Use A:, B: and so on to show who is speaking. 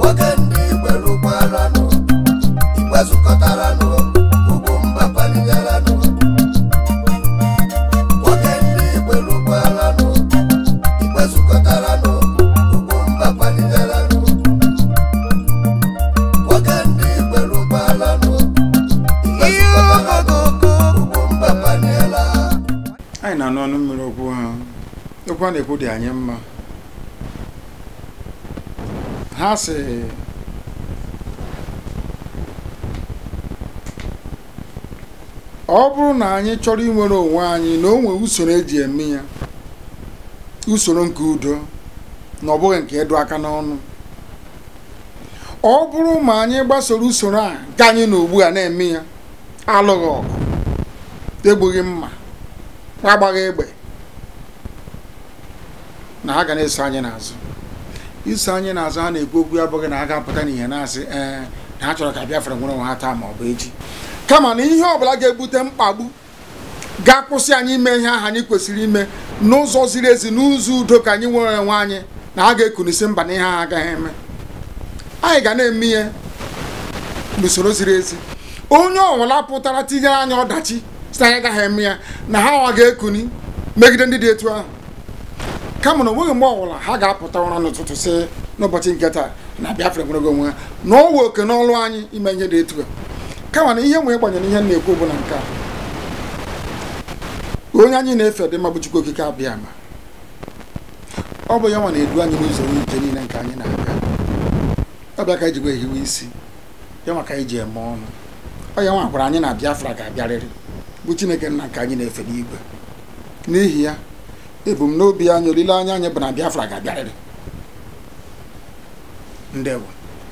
A: Oge ndị Igbo rukwaranụ, Igbo zukọtaranụ, ugwu mba paligaranụ. Oge ndị Igbo rukwaranụ, Igbo zukọtaranụ, ugwu mba paligaranụ. Oge ndị Igbo rukwaranụ, Igbo zukọtaranụ, ugwu mba paliela.
B: Anyị na-anụ ọnụ mmiri okwu ha, okwu a na-ekwu dị anyị mma. Ha sị ọ bụrụ na anyị chọrọ inwere onwe anyị na o nwee usoro eji eme ya, usoro nke udo na ọ bụghị nke ịdụ aka n'ọnụ. Ọ bụrụ ma anyị gbasoro usoro a nke anyị na ugbu a na-eme ya, alụghị ọgụ, egbughị mma, agbaghị egbe, na ha ga na-eso anyị n'azụ. Iso anyị n'azụ ha na-ekwu okwu abụghị na ha ga-apụta n'ihe na-asị ee na ha chọrọ ka Biafra nwere onwe ha taa ma ọ bụ echi, kama na ihe ọbụla ga-ebute mkpagbu ga-akwụsị anyị ime ihe ahụ anyị kwesịrị ime n'ụzọ ziri ezi, n'ụzọ udo ka anyị nwere onwe anyị, na ha ga-ekunisi mba na ihe ahụ agaghị eme. Anyị ga na-eme ihe n'usoro ziri ezi. Onye ọbụla pụtara tinyere anyị ọdachi sị anyị agaghị eme ya, na ha nwa ga-ekuni megide ndị dị etu ahụ. Kama na onweghị mgbe ọbụla ha ga-apụta ụra n'ụtụtụ sị n'ụbọchị nke taa na Biafra nwere onwe ha, na ọ wụ oke n'ọlụ anyị ime ihe dị etu a. Kama na ihe nwee gbanyere ihe na-ekwu bụ na nke a, onye anyị na-efe dị mma bụ Chukwu Okike Abịama. Ọ bụ ya nwa na-edu anyị n'ụzọ ije niile nke anyị na-aga. Ọ bịa ka anyị jikwa ehiwe isi, ya nwa ka anyị ji eme ọnụ. Ọ ya nwa gwara anyị na Biafra ga-abịarịrị, bụ Chineke nna nke anyị na-efe n'igwe. N'ihi ya, ebumnobi anyị, olileanya anyị bụ na Biafra ga-abịarịrị. Ndewo.